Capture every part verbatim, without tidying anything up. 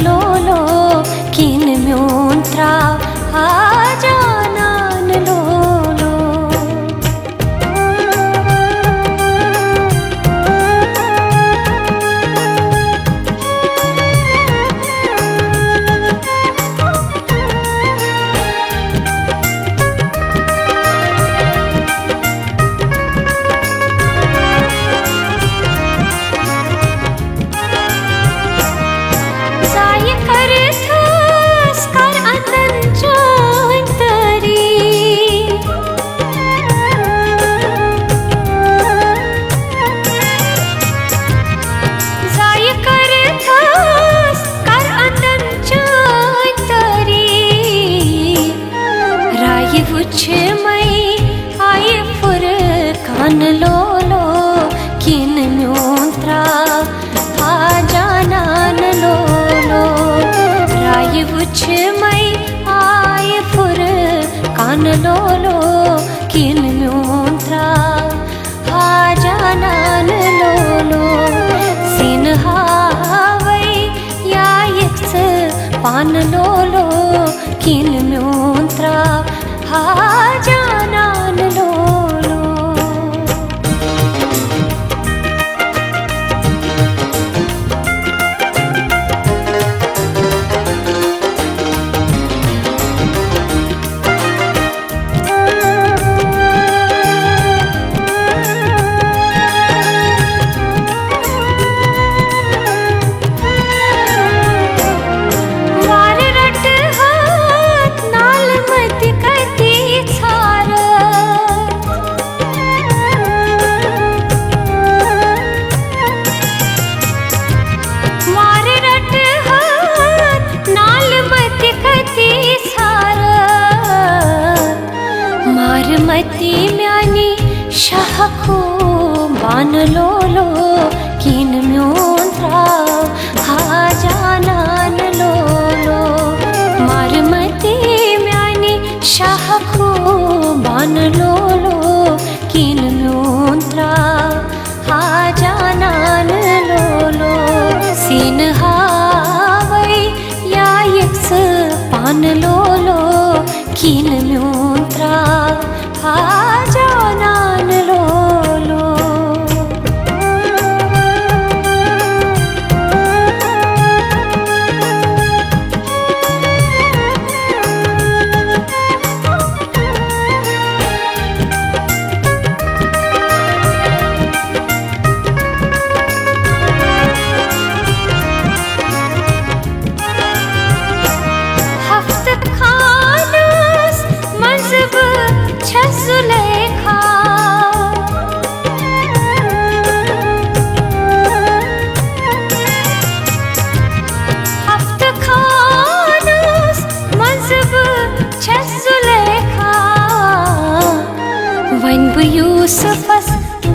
Lulu, کِنہٕ میون ترٛاو ہا جانان لولو۔ ضایہِ کٔرِتھ ٲس کر اندن چٲنۍ تٲریٖف۔ ضایہِ کٔرِتھ ٲس کر اندن چٲنۍ تٲریٖف۔ رایہِ وٕچھمَے آیہِ فرقان لولو، کِنہٕ میون ترٛاو ہا جانان لولو۔ رایہِ وٕچھمَے آیہِ فرقان لولو، کِنہٕ میون ترٛاو ہا جانان لولو۔ سینہٕ ہاوَے یا یِکھ ژٕ پانہٕ لولو، کِنہٕ میون ترٛاو ہا جانان لولو۔ وارٕ رٹہٕ ہاتھ نالہٕ مٔتۍ کتی ژھارٕ۔ وارٕ رٹہٕ ہاتھ نالہٕ مٔتۍ کتی ژھارٕ۔ مارٕ متی میانی شاہ خوبان لولو، کِنہٕ میون ترٛاو ہا جانان لولو۔ مارٕ متی میانی شاہ خوبان لولو، کِنہٕ میون ترٛاو ہا جانان لولو۔ سینہٕ ہاوَے یا یِکھ ژٕ پانہٕ لولو، کِنہٕ میون ترٛاو ہا جانان لولو۔ ہفتہٕ خانس منٛز بہٕ چھَس زُلیخا۔ ہفتہٕ خانس منٛز بہٕ چھَس زُلیخا۔ وۄنۍ بہٕ یوسفس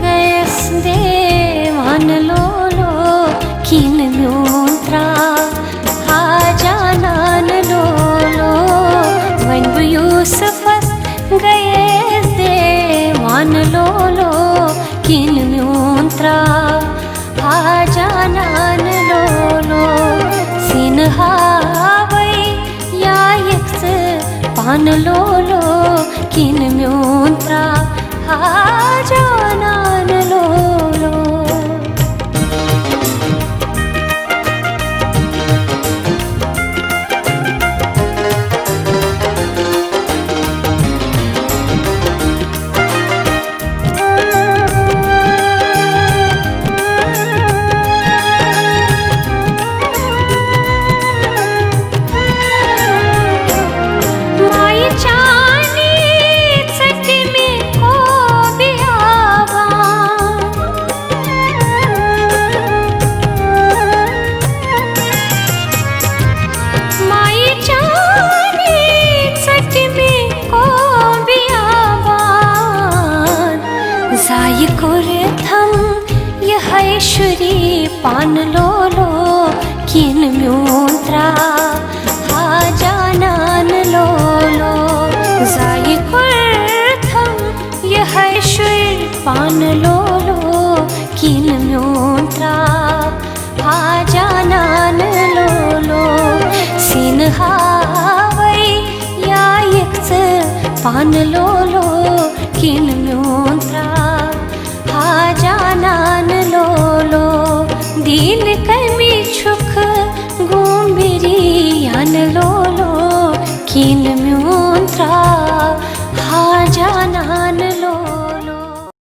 گٔیَس دیوان لولو، کِنہٕ میون ترٛاو ہا جانان لولو۔ وۄنۍ بہٕ یوسفس گٔیَس دیوان لولو، کِنہٕ میون ترٛاو ہا جانان لولو۔ سینہٕ ہاوَے یا یِکھ ژٕ پانہٕ لولو، کِنہٕ میون ترٛاو ہا جانان لولو۔ مایہِ چانی ژٔٹہِ مےٚ خوبی آوان۔ مایہِ چانی ژٔٹہِ مےٚ خوبی آوان۔ ضایہِ کوٚرتھم یِہے شُری پانہٕ لولو، کِنہٕ میون ترٛاو ہا جانان لولو۔ ضایہِ کوٚرتھم یِہے شُرۍ پانہٕ لولو، کِنہٕ میون ترٛاو ہا جانان ہاوے یا یکھ ژٕ پانہٕ لولو، کِنہٕ میون ترٛاو ہا جانان لولو۔ دیٖن کمہِ چھُکھ گومبری ان لولو، کِنہٕ